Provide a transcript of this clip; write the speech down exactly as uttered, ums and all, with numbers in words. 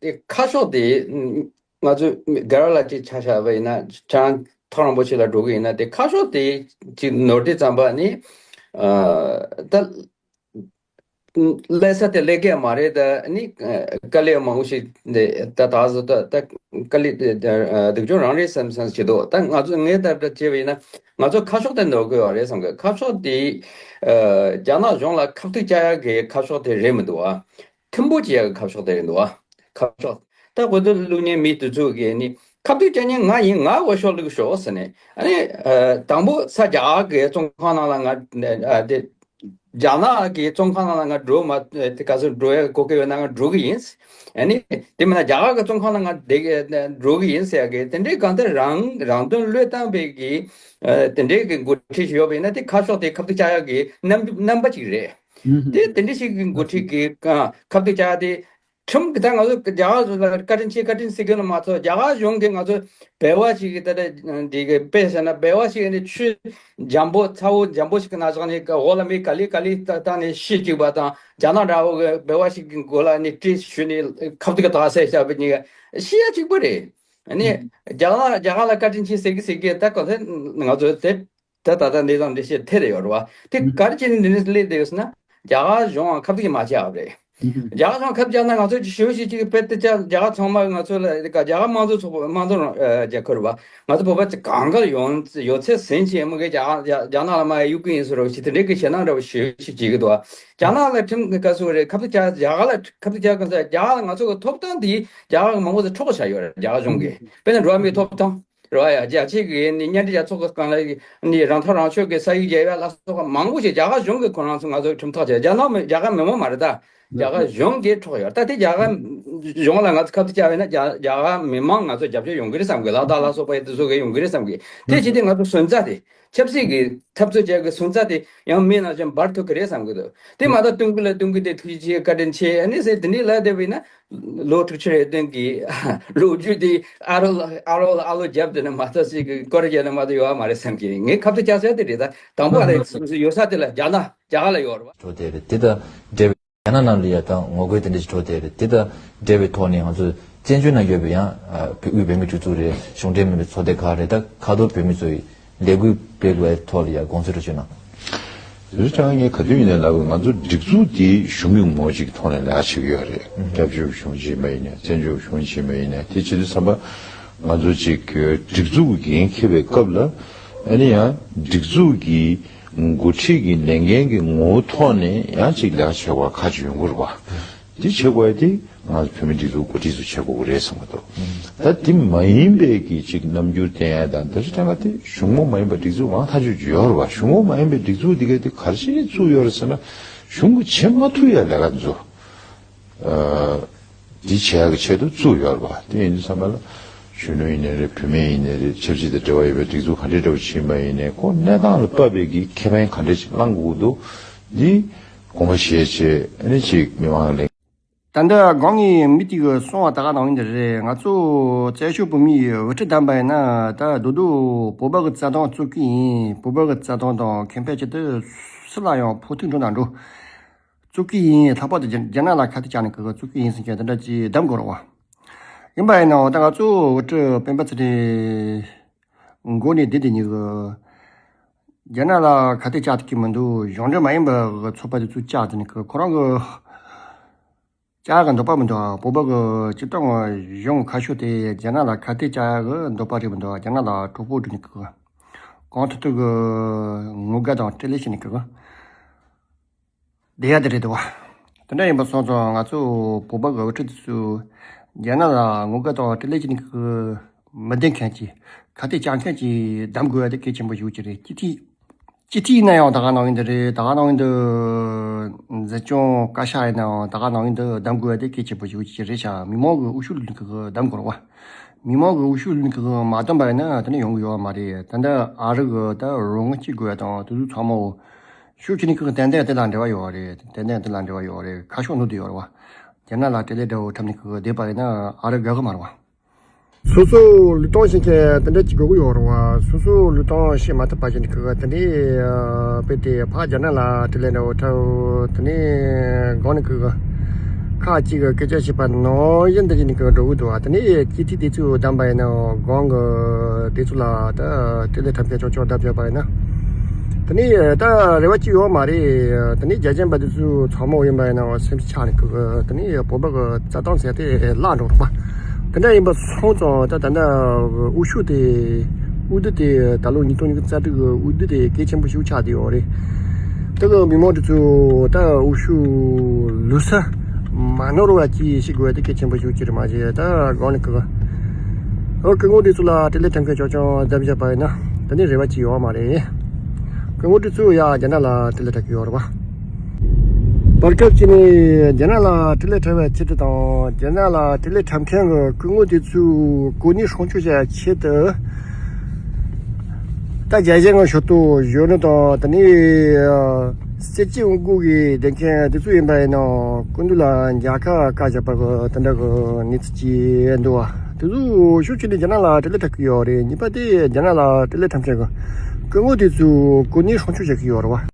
དེ་ཁ་ཕྱོགས་དེ་ང་ཚོ་ག་རེ་ལ་ཅིག་ཆ་བཞག་པ་ཡིན་ན་ཁྱེད་རང་ཐོག་རིང་པོ་ཞིག་ལ་འགྲོ་གི་ཡིན་ན་དེ་ཁ་ཕྱོགས་དེ་ཅིག་ནོར་དུས་ཙམ་པ་ནི་ད་ལས་ས་དེ་ལས་ཀ་མ་རེད། ད་ནི་དཀའ་ལས་མང་པོ་ཞིག་འདི་ད་ད་གཟོད་ད་ད་དཀའ་ལས་སྡུག་སྦྱོང་རང་རེད་བསམ་བསམ་བྱེད་དོ། ད་ང་ཚོ་ངའི་ལྟར་བྱས་པ་ཡིན་ན་ང་ཚོ་ཁ་ཕྱོགས་དེ་ནོར་གི་ཡོད་རེད་བསམ་གི། ཁ་ཕྱོགས་དེ་རྒྱ་ནག་གཞུང་ལ་ཁ་གཏུག་བྱ་ཡག་གི་ཁ་ཕྱོགས་དེ་རེད་མི་འདུག་བ། མཐུན་པོ་བྱེད་ཡག་གི་ཁ་ཕྱོགས་དེ་རེད་འདུག་བ། ཁ་ཕྱོགས་ད་གོ་ཐོས་བླུག་མཁན་མི་དེ་ཚོ་གིས་ནི་ཁ་གཏུག་བྱ་མཁན་ང་ཡིན། ང་འོས་ཤོག་བླུགས་ཤོག་ཟེར་ནས་ཨ་ནི་དང་པོ་ས་རྒྱ་གར་གི་བཙོན་ཁང་ནང་ལ་ང་དེ་རྒྱ་ནག་གི་བཙོན་ཁང་ནང་ལ་ང་འགྲོ་མ་དེ་ག་ཚོད་འགྲོ་ཡ་གོ་སྐབས་ཡོད་ན་ང་འགྲོ་གི་ཡིན། ཨ་ནི་དེ་མིན་ན་རྒྱ་གར་གི་བཙོན་ཁང་ལ་ང་བསྡད་འགྲོ་གི་ཡིན་ཟེར་ཡ་གི་དེ་འདྲའི་གང་ལྟར་རང་རང་དོན་བློས་བཏང་པའི་གི་དེ་འདྲའི་གི་འགོ་ཁྲིད་ཞིག་ཡོད་པ་ཡིན་ན་དེ་ཁ་ཕྱོགས་དེ་ཁ་གཏུག་བྱ་ཡ་གི་རྣམ་རྣམ་པ་ཅིག་རེད། དེ་དེ་འདྲ་ཞིག་གི་འགོ་ཁྲིད་ཀྱི་ཁ་གཏུག་བྱ་དེ་ཁྲིམས་ཀྱི་ད་ང་ཚོ་རྒྱ་གར་ལ་བཀའ་དྲིན་ཆེ་བཀའ་དྲིན་ཟེར་གྱི་ནི་མ་གཏོགས་རྒྱ་གར་གཞུང་གིས་ང་ཚོ་འབལ་བ་ཞིག་གི་ད་ལྟ་འདི་གི་དཔེ་བཤད་ན་འབལ་བ་ཞིག་ནི་ཆུ་འཇམ་པོ་ཚ་བོ་འཇམ་པོ་ཞིག་གི་ནང་བཞག་ནས་འོག་ལ་མི་ག་ལེ་ག་ལེ་བཏང་ནས་ཤི་བཅུག་པ་དང་རྒྱ་ནག་འདྲ་བོ་གི་འབལ་བ་ཞིག་གི་མགོ་ལ་ནི་གྲི་གཞུས་ནས་ཁ་གཏུག་གི་དག་ས་བཞག་པ་གཉིས་ཀ་ཤི་ཡ་གཅིག་པ་རེད། ཨ་ནི་རྒྱ་གར་རྒྱ་གར་ལ་བཀའ་དྲིན་ཆེ་ཟེར་གི་ཟེར་གི་ད་ག་ཚོད་ང་ཚོ་དེ། ད་ད་ལྟ་འདི་དང་འདི་བཤད་ཐེ་རེ་ཡོད་རེད་བ། དེ་ག་རེ་བྱས་ནས་འདི་ནས་སླེབས་བསྡད་ཡོད་ཟེར་ན་རྒྱ་གར་གཞུང་ཁ་གཏུག་མ་བྱས་པ་རེད། རྒྱ་གར་གཞུང་ཁ་གཏུག་བྱས་ན་ང་ཚོ་ཞེ་པོ་ཞིག་ཅིག་དཔེ་དེ་ཆ་རྒྱ་གར་ཚང་མ་ང་ཚོ་ལ་རྒྱ་གར་དམངས་གཙོ་ཚོགས་པ་དམངས་གཙོ་རང་རྒྱལ་ཁབ་རེད་བ། ང་ཚོ་བོད་པ་ཚོ་གང་ག་ལ་ཡོང་ཡོད་ཚད་ཟིན་བྱས་མི་གི་རྒྱ་གར་རྒྱ་རྒྱ་ནག་ལ་མ་གཡུག་གི་ཡིན་ཟེར་རོ་ཞེས་དེ་འདྲའི་གི་ཞེད་སྣང་འདྲ་བོ་ཞེ་པོ་ཞིག་བྱེད་ཀྱི་འདུག་བ། རྒྱ་ནག་ལ་ཁྲིམས་ཀྱི་བཀའ་ཟུར་རེད། ཁ་གཏུག་བྱས་རྒྱ་གར་ལ་ཁ་གཏུག་བྱས་གང་ཟེར་རྒྱ་གར་ལ་ང་ཚོ་གི་ཐོབ་ཐང་དེ་རྒྱ་གར་གི་མང་པོ་ཚོ་འཕྲོག་བཞག་ཡོད་རེད། རྒྱ་གར་གཞུང་གིས་དཔེར་ན་འགྲོ་བ་མིའི་ཐོབ་ཐང་། རེད་བ། ཡ་རྒྱ་ཆེ་གི་ནི་གཉའ་ཁྲི་རྒྱ་མཚོ་གི་སྒང་ལ་ནི་རང་ཐག་རང་གཅོད་ཀྱི་ས་ཡིག་བརྒྱབ་ཡ་ལ་སོགས་པ་མང་པོ་ཞིག་རྒྱ་གར་གཞུང་གིས་ཁོ་རང་ཚོ་ང་ཚོ་ཁྲིམས་ཐག་བཅད། རྒྱ་ནག་མི་རྒྱ་གར་མི་མང་མ་རེད་ད། རྒྱ་གར་གཞུང་གིས་འཕྲོག་ཡོད། ད་དེ་རྒྱ་གར་གཞུང་ལ་ང་ཚོ་ཁ་གཏུག་བཅག་པ་ཡིན་ན་རྒྱ་རྒྱ་གར་མི་མང་ང་ཚོ་རྒྱབ་སྐྱོར་ཡོང་གི་རེད་བསམ་གི། ལ་དྭགས་ལ་སོགས་པ་ཡི་དེ་ཚོ་གིས་ཡོང་གི་རེད་བསམ་གི། དེ་བྱས་ཏེ་ང་ཚོ་སོན་རྩ་དེ་ཆབ་སྲིད་ཀྱི་འཐབ་རྩོད་བྱ་གི་སོན་རྩ་དེ་ཡང་མི་ནང་བཞིན་འབར་ཐུབ་ཀྱི་རེད་བསམ་གི་འདུག་དེ་མ་གཏོགས་སྟོན་ཁུལ་ལ་སྟོན་ཁུལ་དེ་ཐུགས་རྗེ་ཆེ་བཀའ་དྲིན་ཆེ་ཨ་ནི་ཟེར་དེ་འདྲའི་ལབ་བསྡད་པ་ཡིན་ན། ལོ་དྲུག་ཅུ་རེ་བདུན་གྱི་ལོ་རྒྱུས་དེ་ཨ་རོགས་ལ་ཨ་རོགས་ལ་ཨ་ལོ་རྒྱབ་དེ་ནི་མ་ཐག་ཞིག་གི་སྐོར་རྒྱག་ནི་མ་གཏོགས་ཡོད་མ་རེད་བསམ་གི། ངས་ཁ་གཏུག་བཅག་ས་དེ་རེད། ད་དང་པོ་ཨ་རེད་ཡོད་ས་དེ་ལ་རྒྱ་ནག་རྒྱ་གར་ལ་ཡོད་རེད་བ། འགྲོ་དེ་རེད། དེ་དང་འབྲེལ་བའི་རྒྱ་ནག་ནང་ལ་ཡ་དང་ངོ་རྒོལ་དེ་འདྲ་ཞིག་འགྲོ་དེ་རེད། དེ་དང་འབྲེལ་བའི་ཐོག་ནས་ང་ཚོ་བཙན་བྱོལ་ནང་ཡོད་པའི་ཡང་དབུས་བོད་མིའི་སྒྲིག་འཛུགས་རེད། གཞུང་འབྲེལ་མིན་པའི་ཚོགས་སྡེ་ཁག་རེད། ད་ཁ་ཐོར་བོད་མི་ཚོ་ཡི་ལས་འགུལ་སྤེལ་དགོས་པའི་ཐོག་ལ་ཡ་དགོངས་ཚུལ་འདྲ་བྱུང་ན། དེ་ཚོ་ཀྱང་ངས་ག་དུས་ཡིན་ནའི་ལབ་ང་ཚོ་སྒྲིག་འཛུགས་འདི་གཞུང་གི་ངོ་བོ་གཅིག་གི་ཐོག་ནས་ལས་ཀ་བྱེད་ཀྱི་ཡོད་རེད། སྐྱབས་བཅོལ་གཞུང་བྱེད་མ་ཡིན་ནའི་བཙན་བྱོལ་གཞུང་བྱེད་མ་ཡིན་ནའི་དེ་བྱེད་དུས་ཙམ་པ་ང་ཚོ་གཅིག་གི་སྒྲིག་འཛུགས་ཀྱི་འགན་འཁྱེར་བའི་སྐབས་ལ་ཨ་ནི་ཡང་སྒྲིག་འཛུགས་ཀྱི་འགོ་ཁྲིད་ཀྱི་ལས་འགན་གྱི་ངོ་བོ་ཐོག་ནས་ཡང་གཅིག་ལས་ཀ་བྱེད་དགོས་ཁག་ཅིག་ཡོང་གི་རེད་བ། འདི་བྱེད་དགོས་ཡ་དེ་ང་ཚོ་བོད་མི་སྒྲིག་འཛུགས་འགོ་ཁྲིད་ཚོས་བྱེད་དགོས་ཀྱི་རེད་བསམ་གྱི་འདུག་ད་དེ་མ་ཡིན་པའི་གི་ཅིག་རྣམ་འགྱུར་བསྟན་ཡ་དང་འདི་ལྟར་བསྟན་པ་དེ་གཞུང་ངོ་མ་ཡིན་པ་སྒྲིག་འཛུགས་མང་ཐག་ཆོད་ཅིག་ཡོད་རེད་བ། གཞུང་ངོ་མ་ཡིན་པའི་སྒྲིག་འཛུགས་འདི་ག་དེ་ག་རེ་བྱས་ནས་བཙུགས་ཡོད་རེད་ཟེར་ན་གཞུང་གིས་བྱེད་མ་ཐུབ་ཡ་ལས་ཀ་འདི་ཚོ་འདི་བྱེད་ཡ་གི་ཆེད་དུ་བཙུགས་ཡོད་རེད་བ། དེ་ཡིན་དུས་ཙམ་པ་ལ་གཞོན་ནུ་ཡིན་ནའི་རེད། བུད་མེད་ཡིན་ནའི་རེད། ཆབ་སྲིད་དང་འབྲེལ་བ་ཡོད་པའི་སྒྲིག་འཛུགས་ག་འདྲའི་འདྲ་བོ་ཞིག་ཡིན་པ་ཡིན་ནའི་ཁོ་གནས་སྟངས་ལ་དཔག་པའི་གི་ཁེ་ཕན་ག་འདྲ་ཞིག་བླང་དགོས་ཀྱི་འདུག་འདི་དགོངས་པ་བཞེས་བྱས་ཨ་ནི་ཅིག་མི་མང་ལ། ད་ལྟ་སྒང་གི་མི་དེ་གིས་གསུངས་པ་ད་ག་ནང་བཞིན་དེ་རེད། ང་ཚོ་བཙན་བྱོལ་བོད་མིའི་དབུ་ཁྲིད་བདམས་པ་ཡིན་ན་ད་རྡོག་རྡོག་བོད་པ་གི་རྩ་དོན་རྩོད་ཀྱི་ཡིན། བོད་པ་གི་རྩ་དོན་དང་ཁེ་ཕན་ཆེད་དུ་སུ་ལ་ཡང་ཕོག་ཐུག་འགྲོ་ན་འགྲོ། རྩོད་ཀྱི་ཡིན། ལྷག་པར་དུ་རྒྱ་རྒྱ་ནག་ལ་ཁ་གཏད་བཅག་ནས་ཀྱི་རྩོད་ཀྱི་ཡིན་ཟེར་མཁན་དེ་འདྲ་ཅིག་གདམ་དགོས་རེད་བ། ཡིན་པ་ཡིན་ནའང་ད་ང་ཚོ་དབུ་ཁྲིད་སྤེན་པ་ཚེ་རིང་མགོ་ནས་བསྡད་དེ་ཉིད་ཀྱི་རྒྱ་ནག་ལ་ཁ་གཏད་བཅག་ཐུབ་ཀྱི་མི་འདུག་གཞུང་འབྲེལ་མ་ཡིན་པའི་ཚོགས་པ་དེ་ཚོ་བཅག་དེ་ནི་ཁོ་རང་གི་བཅག་གི་འདོད་པ་མི་འདུག་བོད་པ་གི་སྤྱིར་བཏང་གི་གཞུང་ཁ་ཕྱོགས་དེ་རྒྱ་ནག་ལ་ཁ་གཏད་བཅག་གི་འདོད་པ་རེད་མི་འདུག་རྒྱ་ནག་ལ་གྲོགས་པོ་སྒྲུབ་ནི་གི་གང་ཐུབ་ཐུབ་གི་ངོ་དགའ་དང་སྤྲེལ་ལད་བྱེད་ནི་གི། བསྡད་ཡ་དེ་རེད་འདུག་བ། དེ་འདྲ་ཡིན་པ་སོང་ཙང་ང་ཚོ་བོད་པ་གི་དབུ་ཁྲིད་དེ་ཚོས་རྒྱ་ནག་ལ་ངོ་དགའ་དང་སྤྲེལ་ལད་བྱེད་ནི་གི་མི་བདེན་མཁན་གྱི་ཁ་གཏད་བཅག་མཁན་གྱི་གདམ་དགོས་ཡ་དེ་གལ་ཆེན་པོ་ཞིག་ཅིག་རེད། སྤྱི་འཐུས་སྤྱི་འཐུས་ཡིན་ན་ཡང་ད་ག་ནང་བཞིན་དུ་རེད། ད་ག་ནང་བཞིན་དུ་འཛིན་སྐྱོང་བཀའ་ཤག་ཡིན་ན་ཡང་ད་ག་ནང་བཞིན་དུ་གདམ་དགོས་ཡ་དེ་གལ་ཆེན་པོ་ཞིག་ཅིག་རེད་ཤག་མི་མང་གི་དབུ་ཤུགས་ལོན་གི་གདམ་དགོས་རེད་བ། མི་མང་གི་དབུ་ཤུགས་ལོན་གི་མ་བདམས་པ་ཡིན་ན་དེ་ནི་ཡོང་གི་ཡོད་མ་རེད། ད་ལྟ་ཨ་རི་གི་ད་རོགས་དངུལ་སྤྱི་དགོས་ཡ་དང་དེ་ཚོ་ཚང་མ་ཤུགས་ཆེ་ནི་གི་ཏན་ཏན་དེ་ལ་འབྲེལ་བ་ཡོད་རེད། ཏན་ཏན་དེ་ལ་འབྲེལ་བ་ཡོད་རེད། ཁ་ཕྱོགས་ནོར་དུ་ཡོད་རེད་བ། རྒྱ་ནག་ལ་སྤྲེལ་ལད་འདྲ་བོ་འཁྲབ་ནི་གི་བསྡད་པ་ཡིན་ན་ཨ་རི་དགའ་གི་མ་རེད་བ། སོ་སོ་ལུས་སྟོང་བྱེད་མཁན་དེ་འདྲ་ཅིག་དགོས་ཀྱི་ཡོད་རེད་བ། སོ་སོ་ལུས་སྟོང་བྱེད་མ་ཐུབ་པ་ཞིག་ནི་གི་དེ་འདྲའི་དཔེ་དེ་ཕ་རྒྱ་ནག་ལ་སྤྲེལ་ལད་འདྲ་བོ་འཁྲབ་དེ་ནས་གང་ནི་གི་ཁ་ ཁག་ཅིག་གི་སྐད་ཆ་བཤད་པ་ནང་བཞིན་དེ་བཞིན་གི་འགྲོ་གི་འདུག་བ། དེ་ནས་སྐྱིད་ཐིག་དེ་ཚོ་བདམས་པ་ཡིན་ན་གོང་གི་དེ་ཚོ་ལ་ད་དེ་ལས་ཐབས་ཤེས་ཆོག་ཆོག་བདམས་བྱས་པ་ཡིན་ན། དེ་ནས་ད་རེ་བ་ཅིག་ཡོད་མ་རེད། དེ་ནས་རྒྱ་ཆེན་པ་དེ་ཚོ་ཚང་མ་ཡིན་པ་ཡིན་ན་སེམས་ཆགས་ནས་གི་དེ་ནས་བོད་པ་གི་རྩ་དོན་ཟེར་དེ་བརླག་འགྲོ་རོགས་པ། དེ་འདྲ་ཡིན་པ་སོང་ཙང་ད་ད་ལྟ་འོས་ཤོག་དེ་འོས་བསྡུ་དེ་ད་ལོ་ཉིས་སྟོང་ཉི་ཤུ་རྩ་དྲུག་གི་འོས་བསྡུ་དེ་གལ་ཆེན་པོ་ཞིག་ཆགས་བསྡད་ཡོད་རེད། དེ་གི་མི་མང་དེ་ཚོ་ད་འོས་ཤོག་ལུས་ས་མ་ནོར་བ་ཅིག་ཤེས་དགོས་དེ་གལ་ཆེན་པོ་ཞིག་ཅིག་རེད་མ་གཞི་ད་གང་ནས་གི་འོ་སྐུ་ངོ་དེ་ཚོ་ལ་དེ་ལས་ཐམས་ཅད་ཆོག་ཆོག་འདེམས་བྱས་པ་ཡིན་ན་ད་ནི་རེ་བ་ཅིག་ཡོད་མ་རེད། སྐུ་ངོ་དེ་ཚོ་ཡ་རྒྱ་ནག་ལ་དེ་ལས་ཐག་གི་ཡོད་རེད་བ། བར་སྐབས་ཅིག་ནས་རྒྱ་ནག་ལ་དེ་ལས་ཐར་བའི་ཆེད་དུ་དང་རྒྱ་ནག་ལ་དེ་ལས་ཐར་མཁན་གྱི་སྐུ་ངོ་དེ་ཚོའི་གོ་གནས་སྲུང་སྐྱོབ་བྱ་ཡ་ཆེད་དུ། ད་རྒྱལ་ཞེན་ངང་ཞུ་གཏུག་གཞོན་ནུ་དང་དེ་ནས་སྲིད་སྤྱི་འོས་སྒུག་གི་བསྡད་མཁན་དེ་ཚོ་ཡིན་པ་ཡིན་ན་སྐུ་མདུན་ལ་མཇལ་ཁ་བཀའ་བཞག་པ་གི་དེ་འདྲ་གི་གནས་ཚུལ་ཅིག་འདུག་བ། དེ་ཚོ་ཤུགས་ཆེ་ནས་རྒྱ་ནག་ལ་དེ་ལས་ཐར་གི་ཡོད་རེད། གཉིས་པ་དེ་རྒྱ་ནག་ལ་དེ་ལས་ཐར་མཁན་གྱི་སྐུ་ངོ་དེ་ཚོའི་གོ་གནས་སྲུང་སྐྱོབ་བྱེད་ཀྱི་ཡོད་རེད་བ།